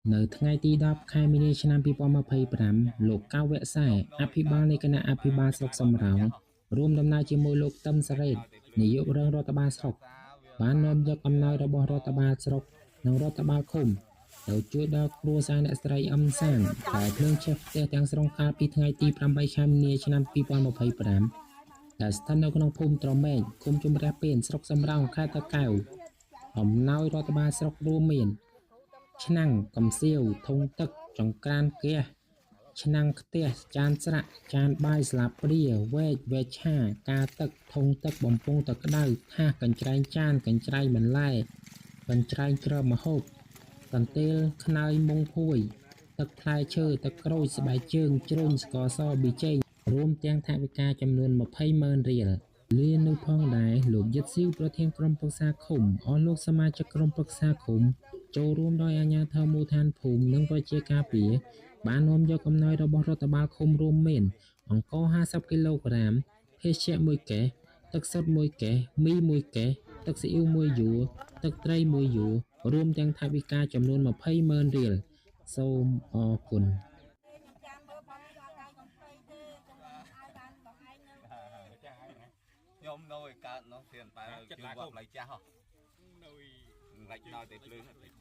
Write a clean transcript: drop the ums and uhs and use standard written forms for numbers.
នៅថ្ងៃទី10ខែមីនាឆ្នាំ2025លោកកៅវៈសែអភិបាលនៃគណៈអភិបាលស្រុកសំរោងរួមដំណើរជាមួយលោកទឹមសារ៉េតនាយករងរដ្ឋបាលស្រុកបាននាំយកអំណោយរបស់រដ្ឋបាលស្រុកនិងរដ្ឋបាលឃុំទៅជួយដល់គ្រួសារអ្នកស្រីអឹមសានដែលភ្លើងឆេះផ្ទះទាំងស្រុងកាលពីថ្ងៃទី8ខែមីនាឆ្នាំ2025ដែលស្ថិតនៅក្នុងភូមិត្រមែងឃុំជំរះពេនស្រុកសំរោងខេត្តតាកែវអំណោយរដ្ឋបាលស្រុករួមមានឆ្នាំងកំសៀវធុងទឹកចង្ក្រានហ្គាសឆ្នាំងខ្ទះចានស្រាក់ចានបាយស្លាបព្រាវែកវែកឆាកាទឹកធុងទឹកបំពង់ទឹកក្តៅថាសកញ្ច្រែងចានកញ្ច្រែងបន្លែកញ្ច្រែងគ្រាប់ម្ហូបកន្ទេលខ្នើយមុងភួយទឹកផ្លែឈើទឹកក្រូចស្បែកជើងជ្រុញស្ករសប៊ីចេងរួមទាំងថវិកាចំនួន200,000រៀលលានោះផងដែរលោកយិតស៊ីវប្រធានក្រុមប្រឹក្សាឃុំអស់លោកសមាជិកក្រុមប្រឹក្សាឃុំចូលរួមដោយអាជ្ញាធរមូលដ្ឋានភូមិនិងប្រជាការពារបាននាំយកអំណោយរបស់រដ្ឋបាលឃុំរួមមានអង្ករ50គីឡូក្រាមភេសជ្ជៈ1កេសទឹកសុទ្ធ1កេសមី1កេសទឹកស៊ីអ៊ីវ1យួរទឹកត្រី1យួររួមទាំងថវិកាចំនួន200,000រៀលសូមអរគុណ ចាំមើលផងអត់ដៃកំព្រៃទេខ្ញុំឲ្យបានបងឯងនៅ ខ្ញុំនៅឯកើតនោះធានបែរជឿវត្តផ្លូវចាស់ហ៎ នៅ រេចដល់តែភ្លើង ផ្លូវចាស់។